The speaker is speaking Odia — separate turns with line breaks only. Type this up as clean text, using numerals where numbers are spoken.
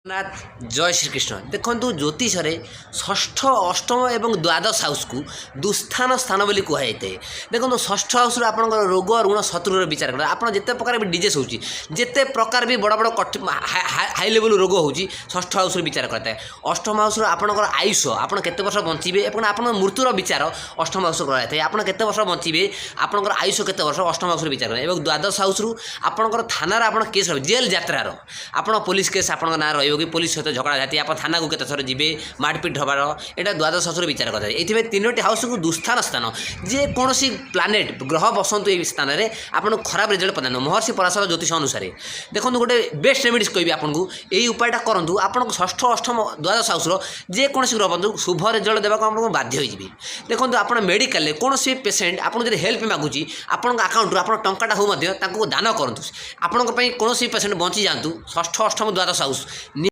ଜଗନ୍ନାଥ, ଜୟ ଶ୍ରୀକୃଷ୍ଣ। ଦେଖନ୍ତୁ, ଜ୍ୟୋତିଷରେ ଷଷ୍ଠ, ଅଷ୍ଟମ ଏବଂ ଦ୍ୱାଦଶ ହାଉସ୍କୁ ଦୁସ୍ଥାନ ସ୍ଥାନ ବୋଲି କୁହାଯାଇଥାଏ। ଦେଖନ୍ତୁ, ଷଷ୍ଠ ହାଉସ୍ରୁ ଆପଣଙ୍କର ରୋଗ, ଋଣ, ଶତ୍ରୁର ବିଚାର କରନ୍ତି। ଆପଣ ଯେତେ ପ୍ରକାର ବି ଡିଜିଜ୍ ହେଉଛି, ଯେତେ ପ୍ରକାର ବି ବଡ଼ ବଡ଼ ହାଇ ଲେଭେଲ୍ ରୋଗ ହେଉଛି, ଷଷ୍ଠ ହାଉସ୍ରୁ ବିଚାର କରିଥାଏ। ଅଷ୍ଟମ ହାଉସ୍ରୁ ଆପଣଙ୍କର ଆୟୁଷ, ଆପଣ କେତେ ବର୍ଷ ବଞ୍ଚିବେ ଏବଂ ଆପଣଙ୍କ ମୃତ୍ୟୁର ବିଚାର ଅଷ୍ଟମ ହାଉସ୍ରୁ କରାଯାଇଥାଏ। ଆପଣ କେତେ ବର୍ଷ ବଞ୍ଚିବେ, ଆପଣଙ୍କର ଆୟୁଷ କେତେ ବର୍ଷ, ଅଷ୍ଟମ ହାଉସ୍ରୁ ବିଚାର କରାଯାଏ। ଏବଂ ଦ୍ୱାଦଶ ହାଉସ୍ରୁ ଆପଣଙ୍କର ଥାନାରେ ଆପଣ କେସ୍ ରହିବ, ଜେଲ୍ ଯାତ୍ରାର, ଆପଣ ପୋଲିସ କେସ୍ ଆପଣଙ୍କ ନାଁ ରହିବ କି ପୋଲିସ ସହିତ ଝଗଡ଼ା ଝାଟି, ଆପଣ ଥାନାକୁ କେତେ ଥର ଯିବେ, ମାଡ଼ପିଟ ହେବାର, ଏଇଟା ଦ୍ୱାଦଶ ହାଉସ୍ରୁ ବିଚାର କରାଯାଏ। ଏଇଥିପାଇଁ ତିନୋଟି ହାଉସ୍କୁ ଦୁସ୍ଥାନ ସ୍ଥାନ। ଯେକୌଣସି ପ୍ଲାନେଟ୍, ଗ୍ରହ ବସନ୍ତୁ ଏଇ ସ୍ଥାନରେ, ଆପଣଙ୍କୁ ଖରାପ ରେଜଲ୍ଟ ପ୍ରଦାନ। ମହର୍ଷି ପରାଶର ଜ୍ୟୋତିଷ ଅନୁସାରେ ଦେଖନ୍ତୁ, ଗୋଟେ ବେଷ୍ଟ ରେମିଡ଼ିସ୍ କହିବି ଆପଣଙ୍କୁ। ଏଇ ଉପାୟଟା କରନ୍ତୁ, ଆପଣଙ୍କୁ ଷଷ୍ଠ, ଅଷ୍ଟମ, ଦ୍ୱାଦଶ ହାଉସ୍ର ଯେକୌଣସି ଗ୍ରହ ବନ୍ଧୁ ଶୁଭ ରେଜଲ୍ଟ ଦେବାକୁ ଆପଣଙ୍କୁ ବାଧ୍ୟ ହୋଇଯିବେ। ଦେଖନ୍ତୁ, ଆପଣ ମେଡ଼ିକାଲରେ କୌଣସି ପେସେଣ୍ଟ ଆପଣଙ୍କୁ ଯଦି ହେଲ୍ପ ମାଗୁଛି, ଆପଣଙ୍କ ଆକାଉଣ୍ଟରୁ ଆପଣ ଟଙ୍କାଟା ହଉ ମଧ୍ୟ ତାଙ୍କୁ ଦାନ କରନ୍ତୁ। ଆପଣଙ୍କ ପାଇଁ କୌଣସି ପେସେଣ୍ଟ ବଞ୍ଚି ଯାଆନ୍ତୁ। ଷଷ୍ଠ, ଅଷ୍ଟମ, ଦ୍ୱାଦଶ ହାଉସ୍